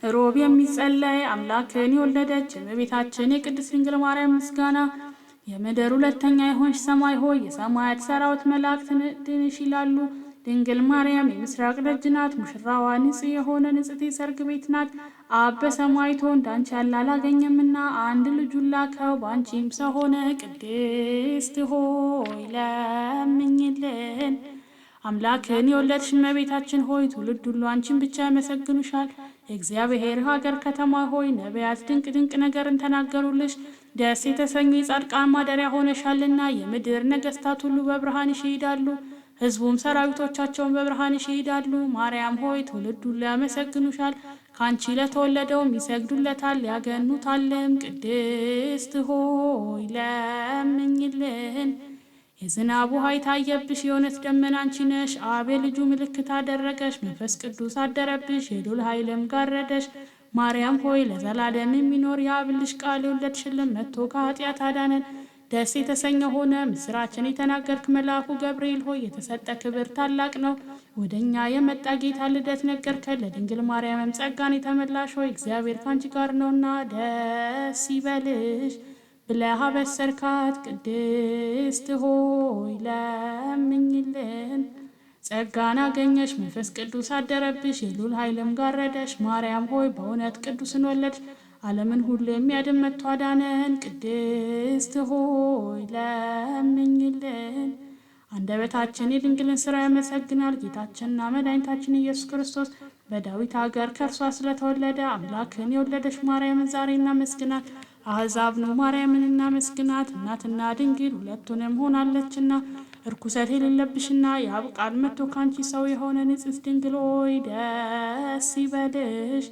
ሮብ የሚጸለይ አምላክን የወለደች የእመቤታችን የቅድስት ድንግል ማርያም ምስጋና። የምድር ሁለተኛ የሆንሽ ሰማይ ሆይ፣ የሰማያት ሰራዊት መላእክት ድንሽ ይላሉ። ድንግል ማርያም የምስራቅ ደጅ ናት። ሙሽራዋ ንጽሕ የሆነ ንጽሕት የሰርግ ቤት ናት። አብ በሰማይቶ እንዳንቺ ያለ አላገኘምና አንድ ልጁን ላከው፣ በአንቺም ሰው ሆነ። ቅድስት ሆይ ለምኝልን። አምላክን የወለድሽ እመቤታችን ሆይ፣ ትውልድ ሁሉ አንቺን ብቻ ያመሰግኑሻል። የእግዚአብሔር ሀገር ከተማ ሆይ፣ ነቢያት ድንቅ ድንቅ ነገርን ተናገሩልሽ። ደስ የተሰኙ የጻድቃን ማደሪያ ሆነሻልና የምድር ነገስታት ሁሉ በብርሃንሽ ይሄዳሉ። ሕዝቡም ሰራዊቶቻቸውን በብርሃንሽ ይሄዳሉ። ማርያም ሆይ፣ ትውልድ ሁሉ ያመሰግኑሻል። ከአንቺ ለተወለደውም ይሰግዱለታል ያገኑታልም። ቅድስት ሆይ ለምኝልን። የዝናብ ውሃ የታየብሽ የእውነት ደመና አንቺ ነሽ። አብ የልጁ ምልክት አደረገሽ፣ መንፈስ ቅዱስ አደረብሽ፣ የልዑል ኃይልም ጋረደሽ። ማርያም ሆይ፣ ለዘላለም የሚኖር የአብ ልጅ ቃል የወለድሽልን መጥቶ ከኃጢአት አዳነን። ደስ የተሰኘ ሆነ። ምስራችን የተናገርክ መልአኩ ገብርኤል ሆይ፣ የተሰጠ ክብር ታላቅ ነው። ወደ እኛ የመጣ ጌታ ልደት ነገርከን። ለድንግል ማርያምም ጸጋን የተመላሽ ሆይ፣ እግዚአብሔር ካንቺ ጋር ነውና ደስ ይበልሽ ብለህ አበሰርካት። ቅድስት ሆይ ለምኝልን። ጸጋን አገኘሽ፣ መንፈስ ቅዱስ አደረብሽ፣ የልዑል ኃይልም ጋረደሽ። ማርያም ሆይ፣ በእውነት ቅዱስን ወለድሽ፣ ዓለምን ሁሉ የሚያድን መጥቶ አዳነን። ቅድስት ሆይ ለምኝልን። አንደበታችን የድንግልን ስራ ያመሰግናል። ጌታችንና መድኃኒታችን ኢየሱስ ክርስቶስ በዳዊት ሀገር ከእርሷ ስለተወለደ አምላክን የወለደች ማርያምን ዛሬ እናመስግናት። አሕዛብ ኑ ማርያምን እናመስግናት፣ እናትና ድንግል ሁለቱንም ሆናለችና። እርኩሰት የሌለብሽና የአብ ቃል መጥቶ ካንቺ ሰው የሆነ ንጽሕት ድንግል ሆይ ደስ ይበልሽ።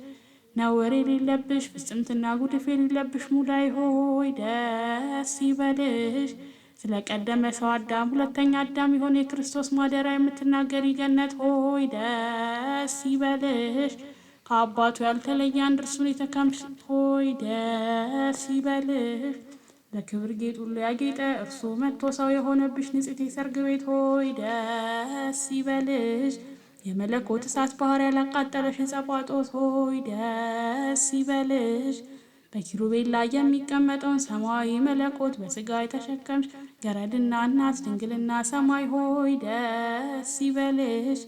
ነውር የሌለብሽ፣ ፍጽምትና ጉድፍ የሌለብሽ ሙዳይ ሆይ ደስ ይበልሽ። ስለ ቀደመ ሰው አዳም ሁለተኛ አዳም የሆነ የክርስቶስ ማደሪያ የምትናገሪ ገነት ሆይ ደስ ይበልሽ። ከአባቱ ያልተለየ አንድ እርሱን የተከምሽ ሆይ ደስ ይበልሽ። ለክብር ጌጥ ሁሉ ያጌጠ እርሱ መጥቶ ሰው የሆነብሽ ንጽሕት የሰርግ ቤት ሆይ ደስ ይበልሽ። የመለኮት እሳት ባህር ያላቃጠለሽ ዕፀ ጳጦስ ሆይ ደስ ይበልሽ። በኪሩቤል ላይ የሚቀመጠውን ሰማያዊ መለኮት በሥጋ የተሸከምሽ ገረድና እናት ድንግልና ሰማይ ሆይ ደስ ይበልሽ።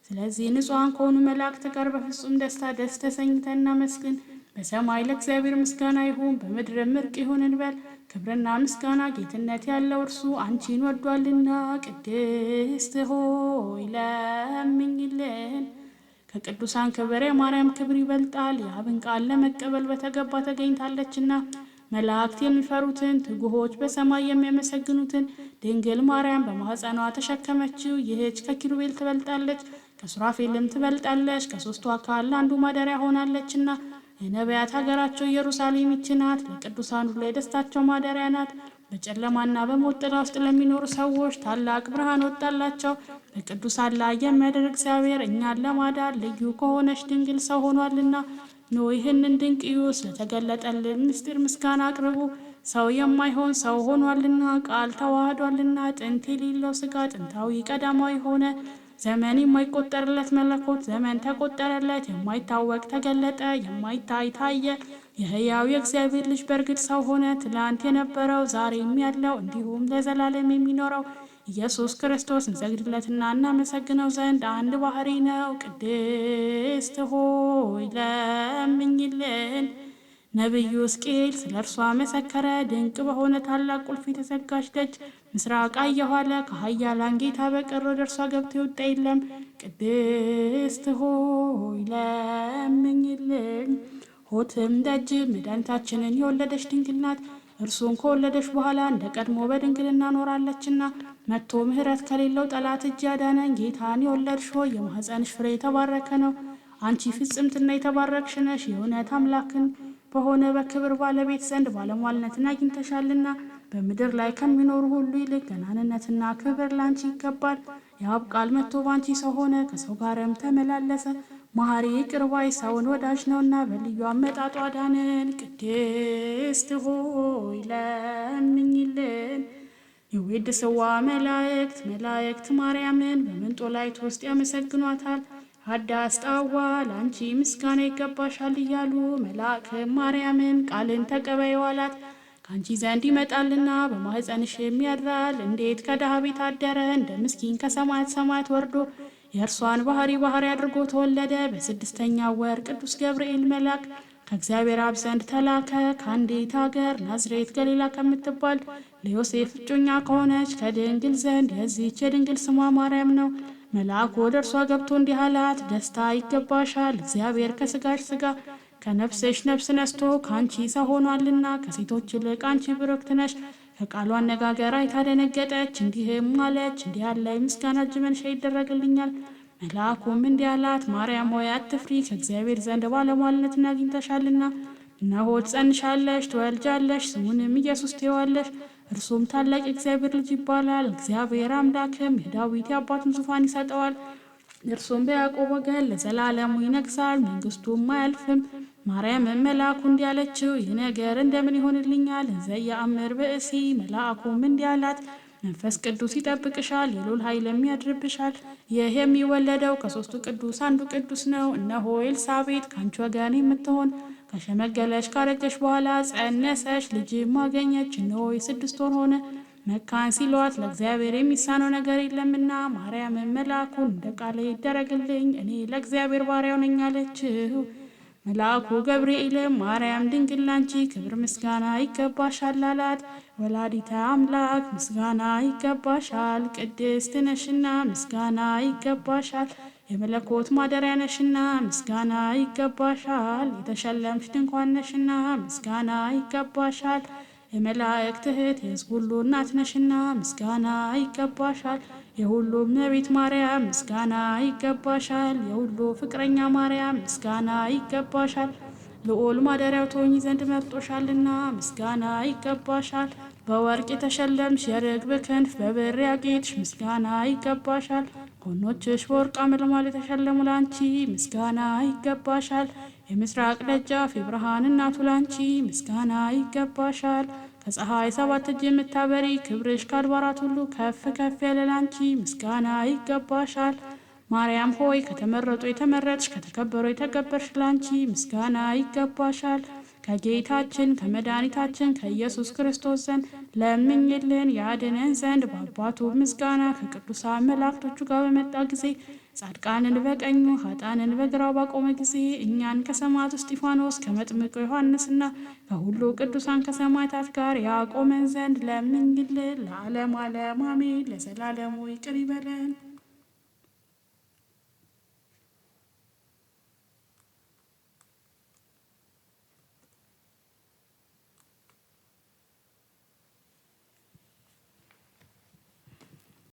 ስለዚህ ንጹሐን ከሆኑ መላእክት ጋር በፍጹም ደስታ ደስ ተሰኝተን እናመስግን። በሰማይ ለእግዚአብሔር ምስጋና ይሁን፣ በምድርም ዕርቅ ይሁን እንበል። ክብርና ምስጋና ጌትነት ያለው እርሱ አንቺን ወዷልና። ቅድስት ሆይ ለምኝልን። ከቅዱሳን ክብር የማርያም ክብር ይበልጣል። የአብን ቃል ለመቀበል በተገባ ተገኝታለችና መላእክት የሚፈሩትን ትጉሆች በሰማይ የሚያመሰግኑትን ድንግል ማርያም በማኅፀኗ ተሸከመችው። ይህች ከኪሩቤል ትበልጣለች፣ ከሱራፌልም ትበልጣለች። ከሦስቱ አካል አንዱ ማደሪያ ሆናለችና የነቢያት ሀገራቸው ኢየሩሳሌም ይህች ናት። ለቅዱሳን ሁሉ የደስታቸው ማደሪያ ናት። በጨለማና በሞት ጥላ ውስጥ ለሚኖሩ ሰዎች ታላቅ ብርሃን ወጣላቸው። በቅዱሳን ላይ የሚያደርግ እግዚአብሔር እኛን ለማዳን ልዩ ከሆነች ድንግል ሰው ሆኗልና ኑ ይህንን ድንቅ እዩ። ስለተገለጠልን ምስጢር ምስጋና አቅርቡ። ሰው የማይሆን ሰው ሆኗልና፣ ቃል ተዋህዷልና፣ ጥንት የሌለው ሥጋ ጥንታዊ ቀዳማዊ ሆነ። ዘመን የማይቆጠርለት መለኮት ዘመን ተቆጠረለት። የማይታወቅ ተገለጠ፣ የማይታይ ታየ። የሕያው የእግዚአብሔር ልጅ በእርግጥ ሰው ሆነ። ትላንት የነበረው ዛሬም ያለው እንዲሁም ለዘላለም የሚኖረው ኢየሱስ ክርስቶስ እንሰግድለትና እናመሰግነው ዘንድ አንድ ባህሪ ነው። ቅድስት ሆይ ለምኝልን። ነቢዩ ሕዝቅኤል ስለ እርሷ መሰከረ። ድንቅ በሆነ ታላቅ ቁልፍ የተዘጋች ደጅ ምስራቅ አየሁ አለ። ከኃያላን ጌታ በቀር ወደ እርሷ ገብቶ የወጣ የለም። ቅድስት ሆይ ለምኝልን። ሆትም ደጅ መድኃኒታችንን የወለደች ድንግል ናት። እርሱን ከወለደች በኋላ እንደ ቀድሞ በድንግልና ኖራለችና መጥቶ ምሕረት ከሌለው ጠላት እጅ ያዳነን ጌታን የወለድሽ ሆይ የማኅፀንሽ ፍሬ የተባረከ ነው። አንቺ ፍጽምትና የተባረክሽ ነሽ፣ የእውነት አምላክን በሆነ በክብር ባለቤት ዘንድ ባለሟልነትን አግኝተሻልና በምድር ላይ ከሚኖሩ ሁሉ ይልቅ ገናንነትና ክብር ላንቺ ይገባል። የአብ ቃል መጥቶ ባንቺ ሰው ሆነ፣ ከሰው ጋርም ተመላለሰ። መሐሪ ይቅር ባይ ሰውን ወዳጅ ነውና በልዩ አመጣጡ አዳነን። ቅድስት ሆይ ለምኝልን። ይዌድስዋ መላእክት መላእክት ማርያምን በመንጦላዕት ውስጥ ያመሰግኗታል። ሀዳስ ጣዋ ለአንቺ ምስጋና ይገባሻል እያሉ መልአክ ማርያምን ቃልን ተቀበይው አላት። ከአንቺ ዘንድ ይመጣልና በማኅፀንሽም ያድራል። እንዴት ከድሃ ቤት አደረ? እንደ ምስኪን ከሰማያት ሰማያት ወርዶ የእርሷን ባህሪ ባህሪ አድርጎ ተወለደ። በስድስተኛው ወር ቅዱስ ገብርኤል መልአክ ከእግዚአብሔር አብ ዘንድ ተላከ። ከአንዲት ሀገር ናዝሬት ገሊላ ከምትባል ለዮሴፍ እጮኛ ከሆነች ከድንግል ዘንድ። የዚህች የድንግል ስሟ ማርያም ነው። መልአኩ ወደ እርሷ ገብቶ እንዲህ አላት፣ ደስታ ይገባሻል፣ እግዚአብሔር ከስጋሽ ስጋ ከነፍስሽ ነፍስ ነስቶ ከአንቺ ሰው ሆኗልና ከሴቶች ይልቅ አንቺ ብርክት ነሽ። ከቃሉ አነጋገር አይታ ደነገጠች፣ እንዲህም አለች፣ እንዲህ ያለ የምስጋና እጅ መንሻ ይደረግልኛል? መልአኩም እንዲህ አላት፣ ማርያም ሆይ አትፍሪ፣ ከእግዚአብሔር ዘንድ ባለሟልነትን አግኝተሻልና። እነሆ ትጸንሻለሽ፣ ትወልጃለሽ፣ ስሙንም ኢየሱስ ትይዋለሽ። እርሱም ታላቅ የእግዚአብሔር ልጅ ይባላል። እግዚአብሔር አምላክም የዳዊት የአባቱን ዙፋን ይሰጠዋል። እርሱም በያዕቆብ ወገን ለዘላለሙ ይነግሣል፣ መንግስቱም አያልፍም። ማርያምም መልአኩ እንዲህ አለችው፣ ይህ ነገር እንደምን ይሆንልኛል? እንዘ ኢየአምር ብእሲ። መልአኩም እንዲህ አላት፣ መንፈስ ቅዱስ ይጠብቅሻል፣ የልዑል ኃይልም ያድርብሻል። ይህ የሚወለደው ከሦስቱ ቅዱስ አንዱ ቅዱስ ነው። እነሆ ኤልሳቤጥ ከአንቺ ወገን የምትሆን ከሸመገለች ካረጀች በኋላ ጸነሰች፣ ልጅም አገኘች። እነሆ የ6 ወር ሆነ መካን ሲሏት፣ ለእግዚአብሔር የሚሳነው ነገር የለምና። ማርያምም መልአኩን እንደ ቃል ይደረግልኝ፣ እኔ ለእግዚአብሔር ባሪያው ነኝ አለችው። መልአኩ ገብርኤልም ማርያም ድንግል ላንቺ ክብር ምስጋና ይገባሻል አላት። ወላዲተ አምላክ ምስጋና ይገባሻል፣ ቅድስት ነሽና ምስጋና ይገባሻል፣ የመለኮት ማደሪያ ነሽና ምስጋና ይገባሻል፣ የተሸለምሽ ድንኳን ነሽና ምስጋና ይገባሻል፣ የመላእክት እህት የሕዝብ ሁሉ እናት ነሽና ምስጋና ይገባሻል። የሁሉ እመቤት ማርያም ምስጋና ይገባሻል። የሁሉ ፍቅረኛ ማርያም ምስጋና ይገባሻል። ልዑል ማደሪያው ትሆኚ ዘንድ መርጦሻልና ምስጋና ይገባሻል። በወርቅ የተሸለምሽ የርግብ ክንፍ በብር ያጌጥሽ ምስጋና ይገባሻል። ጎኖችሽ በወርቅ አመልማል የተሸለሙ ላንቺ ምስጋና ይገባሻል። የምስራቅ ደጃፍ የብርሃን እናቱ ላንቺ ምስጋና ይገባሻል። ከፀሐይ 7 እጅ የምታበሪ ክብርሽ ከአድባራት ሁሉ ከፍ ከፍ ያለ ላንቺ ምስጋና ይገባሻል። ማርያም ሆይ ከተመረጡ የተመረጥሽ ከተከበሩ የተከበርሽ ላንቺ ምስጋና ይገባሻል። ከጌታችን ከመድኃኒታችን ከኢየሱስ ክርስቶስ ዘንድ ለምኝልን ያድነን ዘንድ በአባቱ ምስጋና ከቅዱሳን መላእክቶቹ ጋር በመጣ ጊዜ ጻድቃንን በቀኙ ኃጥአንን በግራው ባቆመ ጊዜ እኛን ከሰማዕቱ እስጢፋኖስ ከመጥምቁ ዮሐንስና ከሁሉ ቅዱሳን ከሰማዕታት ጋር ያቆመን ዘንድ ለምኝልን። ለዓለም ዓለም አሜን። ለዘላለሙ ይቅር ይበለን።